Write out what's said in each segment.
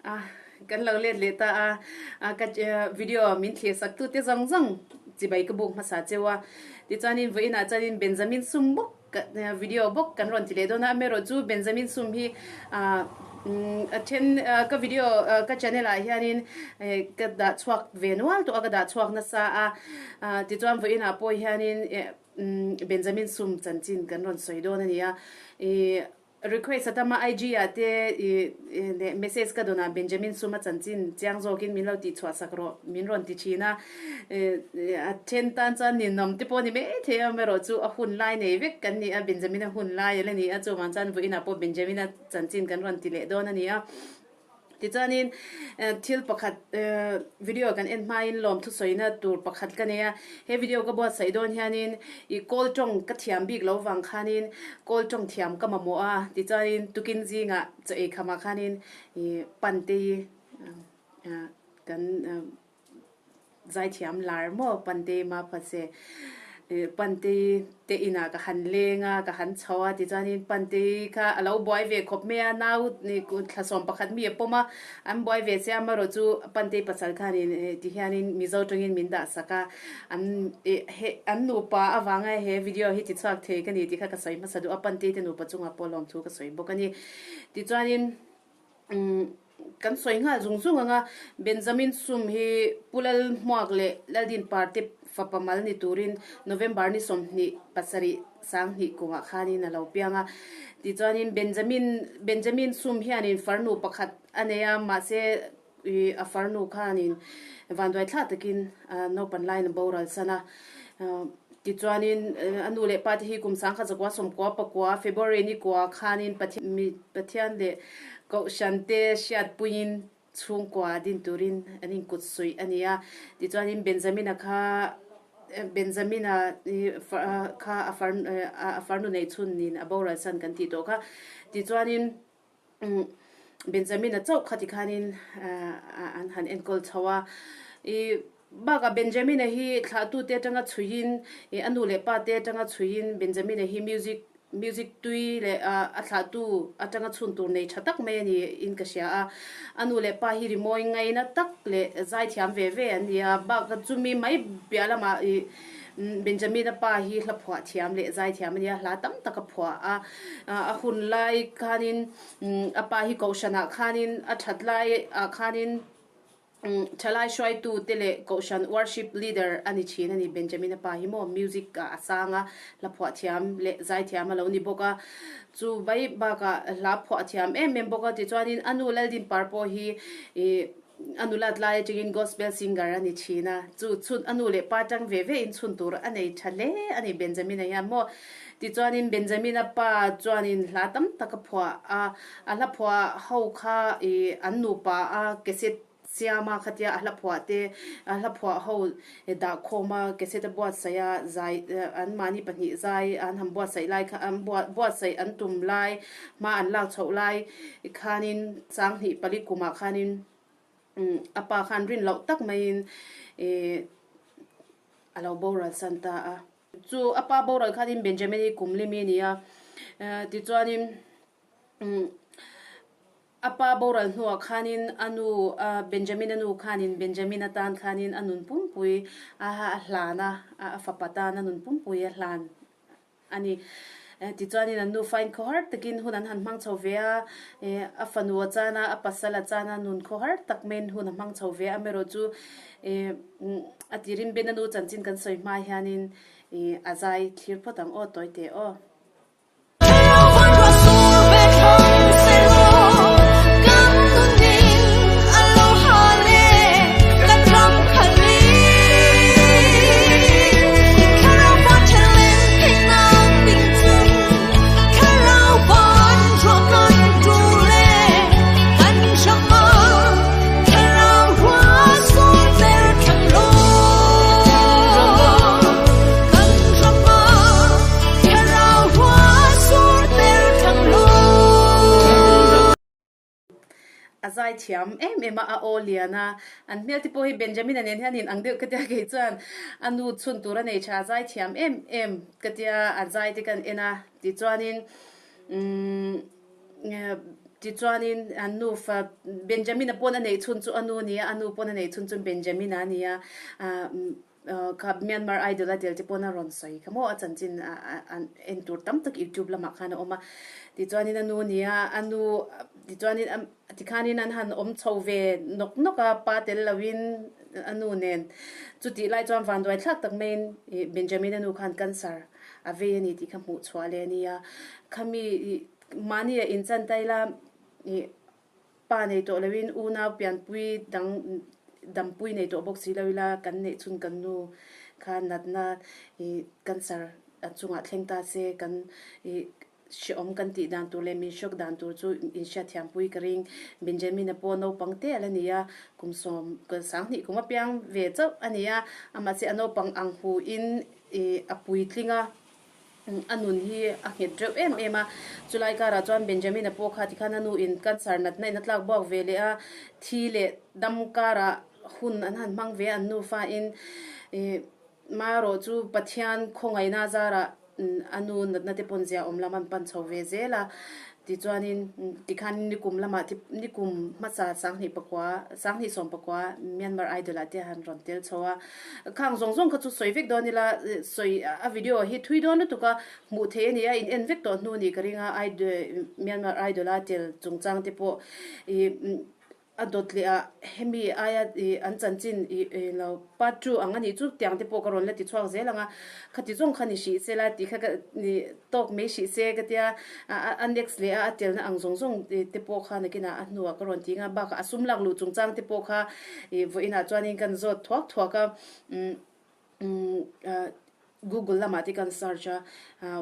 A kan lo let leh ta a, ka video min thlir sak tute zawng zawng chibai ka buk hmasa cheu a. Tichuanin vawiinah chuanin Benjamin sum bawk video bawk kan rawn ti leh dawn a, amaherawhchu Benjamin sum hi a then ka video ka channel ah hianin ka dah chhuak ve nual tawh a, ka dah chhuak nasa a. Tichuan vawiinah pawh hianin Benjamin sum chanchin kan rawn sawi dawn a ni a. Request a tam a, IG ah te i leh message ka dawn ah Benjamin Suma chanchin chiang zawkin min lo tih chhuah sak rawh min rawn ti thin a, a then tan chuan ninawm te pawh a ni mai thei a, amaherawh chu a hun lai nei vek kan ni a, Benjamin-a hun lai a la ni a, chuvang chuan vawiinah pawh Benjamin-a chanchin kan rawn ti leh dawn a ni a. Tichuanin thil pakhat video kan en hmain lawm thusawina tur pakhat ka nei a, he video ka buatsaih dawn hianin i kawl tawng ka thiam bik lo vang khanin kawl tawng thiam ka mamawh a, tichuanin tukin zingah chaw ei khamah khanin i pante hi kan Zaithiam lar maw Pantei Mapase Pantei te inah ka han leng a, ka han chho a tichuanin Pantei kha a lo buai ve khawp mai a, nau thlasawm pakhat mi a pawm a, an buai ve che a, amaherawh chu Pantei pasal khanin tihianin Mizo tawngin min dah sak a, an an nupa avanga he video hi tichhuak thei ka ni tih kha ka sawi hmasa duh a, Pantei te nupa chungah pawh lawmthu ka sawi bawk a ni. Tichuanin. Kan sawi nghal zung zung ang a, Benjamin Sum hi Pu Lalhmuak leh Laldin Parte fapa mal ni turin November ni 27 sanghnih kumah khanin a lo piang a. Tichuanin Benjamin Benjamin Sum hianin farnu pakhat a nei a, mahse a farnu khanin vanduai thlah takin naupan laiin a boral san a. Tichuanin a nu leh pa te hi kum sangkhat zakua sawmkua pakua February ni kua khanin Pathian leh Kohhran te hriatpuiin chhungkua din turin an inkut suih a ni a. Tichuanin Benjamina kha Benjamina kha a farnu neih chhun a boral san kan tih tawh kha. Tichuanin Benjamina chauh kha tikhanin an han enkawl chho a. I bakah Benjamina hi thlahtute atanga chhuiin, a nu leh pate atanga chhuiin Benjamina hi music music tui leh a thlahtu atanga chhun tur nei tha tak mai a ni in ka hria a. A nu leh pa hi rimawi ngaina tak leh zaithiam ve ve an ni a. Bakah chumi mai piah lamah i Benjamina pa hi hla phuah thiam leh zai thiam a nia, hla tam tak a phuah a. A hun lai khanin a pa hi Kohhranah khanin a that lai ah khanin thalai hruaitu te leh Kohhran worship leader a ni thin a ni. Benjamina pa hi maw music ah a sang a, hla phuah thiam leh zai thiam a lo ni bawk a. Chu mai bakah hla phuah thiam em em bawk a, tichuanin a nu Laldinpar pawh hi ih A nulat lai atangin gospel singer a ni thin a, chu chhun a nu leh pa tang ve ve in chhun tur a nei tha hle a ni Benjamin-a hian maw. Tichuanin Benjamin-a pa chuanin hla tam tak a phuah a, a hla phuah ho kha ih an nupa a cassette siam a khatia a hla phuah te a hla phuah ho dah khawm a cassette a buatsaih a zai anmahni pahnih zai an han buatsaih lai kha an buatsaih an tum lai hma an lak chhoh lai khanin Sanghnih pali kumah khanin a pa khan rin loh tak maiin ih a lo boral san ta a. Chu a pa boral khanin Benjamin hi kum limi a ni a, tichuanin a pa boral hnuah khanin a nu Benjamin a nu khanin Benjamin atan khanin a nun pumpui a hlan a, a fapa tan a nun pumpui a hlan. A ni. Tichuanin an nufain khawhar takin hun an han hmang chho ve a, a fanu a chan a, a pasal a chan a, nun khawhar tak maiin hun a hmang chho ve a. Amaherawh chu a tirin Ben a nu chanchin kan sawi hma hianin a zai thlir phawt ang aw, tawi teh aw. A zai thiam em em a, a aw lian a, an hmel te pawh hi Benjamin-a nen hian in ang deuh ka tia kei chuan a nu chhun tur a nei tha, a zai thiam em em ka tia a zai te kan en a, tichuanin umm. Tichuanin an nufa Benjamina pawn a neih chhun chu a nu a ni a, a nu pawn a neih chhun chu Benjamina a ni a. Kha Myanmar Idol a tel te pawn a rawn sawi kha maw a chanchin an en tur tam tak YouTube lamah khan a awm a. Tichuanin a nu a ni a, a nu tichuanin tikhanin an han awm chho ve nawk nawk a, pa tel loin a nu nen. Chutih lai chuan vanduai thlak tak maiin Benjamina nu khan cancer a vei a ni tih kha hmuh chhuah leh a ni a. Khami Mahni a inchan ta ila ih pa nei tawh loin unau pianpui dang dampui nei tawh bawk si lo ila kan neih chhun kan nu kha natna ih cancer a chungah thleng ta se kan ih hrehawm kan tih dan tur leh min hrawk dan tur chu inhriatthiampui ka ring. Benjamin-a pawh naupang te a la ni a, kum sawm sanghnih kum apiang ve chauh a ni a, amahse a naupang ang huin ih a puitling a. A nun hi a nghet reuh em em a, chulai karah chuan Benjamin-a pawh kha tikhan a nu in cancer natna in a tlak buak ve leh a, thi leh dam karah hun an han hmang ve a an nufa in ih marawh chu Pathian khawngaihna zarah a nu natna te pawn zia awm lam an pan chho ve zel a, tichuanin tikhan nikum lamah nikum hmasa sanghnih pakua sanghnih sawm pakua Myanmar Idol ah te han rawn tel chho a. Khang zawng zawng kha chu sawi vek dawn ila, sawi a video hi thui dawn lutuk a, hmuh theih a ni a, in en vek tawh hnu nih ka ring a, Idol Myanmar Idol a tel chungchang te pawh ih a dawt leh a hemi aia ih an chanchin ih lo part two ang a nih chu tiang te pawh ka rawn la ti chhuak zel ang a, khati zawng kha ni hrih se la tih kha ka nih tawk mai hrih se ka tia a next leh a a telna ang zawng zawng te pawh kha nakinah a hnuah ka rawn ti ang a, bakah a sum lak luh chungchang te pawh kha Ih vawiinah chuanin kan zawt thuak thuak a, umm Google lamah te kan search a,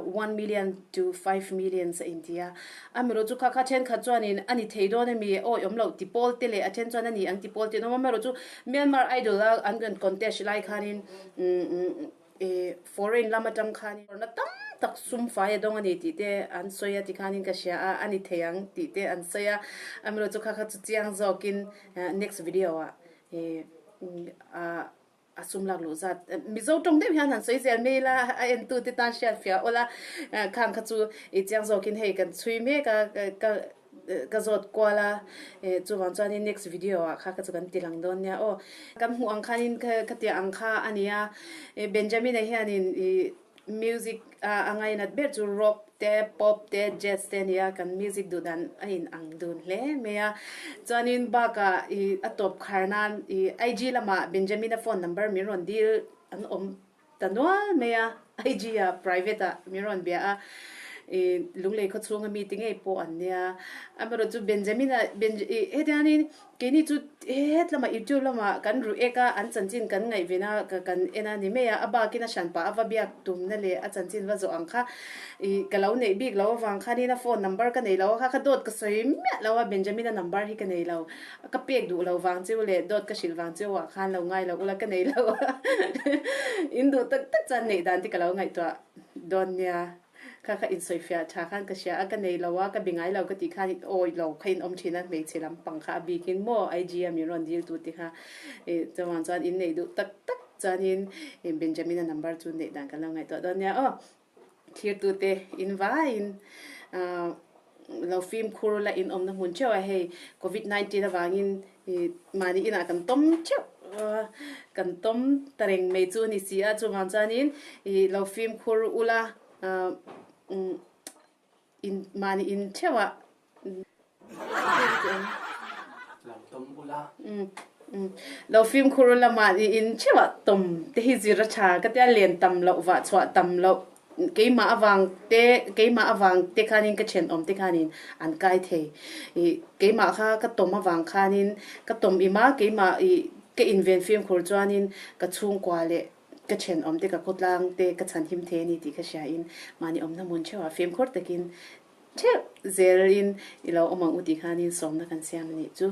one million to five millions a inti a. Amaherawh chu kha kha thenkhat chuanin a ni thei dawn ami awi awm loh ti pawl te leh a then chuan a ni ang ti pawl te an awm a. Amaherawh chu Myanmar Idol a an rawn contest lai khanin umm ih foreign lam atang khanin na tam tak sum fai a dawng a ni tih te an sawi a tikhanin ka hria a, a ni thei ang tih te an sawi a. Amaherawh chu kha kha chu chiang zawkin Next video ah a sum lak luh zat Mizo tawng deuh hian han sawi zel mai ila a en tu te tan hriat fiah awl a, khang kha chu i chiang zawkin hei kan chhui mek a ka ka zawt kual a chuvang chuanin next video ah kha kha chu kan ti lang dawn nia aw. Kan hmuh ang khanin khatiang ang kha a ni a, Benjamin-a hianin i Music a a ngainat ber chu rock te, pop te, jazz te a ni a, kan music duh dan a in ang dun hle mai a. Chuanin bakah ih a tawp khar nan ih IG lamah Benjamin-a phone number min rawn dil an awm ta nual mai a, IG ah private ah min rawn bia a, ih Lunglei khaw chhunga mite ngei pawh an nia. Amaherawhchu chu Benjamin-a Benj ih hetiangin Keini chu het lamah YouTube lamah kan ruh ek a, an chanchin kan ngaihven a, kan en a ni mai a, a bakin a hranpah a va biak tumna leh a chanchin va zawh ang kha ih ka lo neih bik lo avang khanin a phone number ka nei lo a kha kha dawt ka sawi miah lo a, Benjamin-a number hi ka nei lo, ka pek duh lo vang cheu leh dawt ka hrilh vang cheu ah khan lo ngai lo ula ka nei lo a, in duh tak tak chuan neih dan te ka lo ngaihtuah dawn nia. Kha kha insawifiah tha khan ka hria a, ka nei lo a, ka be ngai lo ka tih khan awi lo kha in awm thin a, hmeichhe lampang kha a bikin maw IG a min rawn dil tu te kha ih chuvang chuan in neih duh tak tak chuanin Benjamin-a number chu neih dan kan lo ngaihtuah dawn nia aw. Thirtute in vaiin ah lo fimkhur la in awmna hmun theuh a, hei covid 19 avangin ih mahni inah kan tawm theuh a, kan tawm ta reng mai chu a ni si a, chuvang chuanin ih lo fimkhur ula ah umm in mahni in theuh ah Lo tawm ula. Umm umm lo fimkhur ula mahni in theuh ah tawm te hi zir a tha ka tia len tam loh vah chhuah tam loh Keimah avang te, keimah avang te khanin ka thenawm te khanin an kai thei. Ih, keimah kha ka tawm avang khanin ka tawm im a, keimah ih ka inven fimkhur chuanin ka chhungkua leh ka thenawm te, ka khawtlang te ka chhanhim thei a ni tih ka hria in mahni awmna hmun theuhah fimkhur takin theuh zelin i lo awm ang u tih khanin sawmna kan siam a nih chu.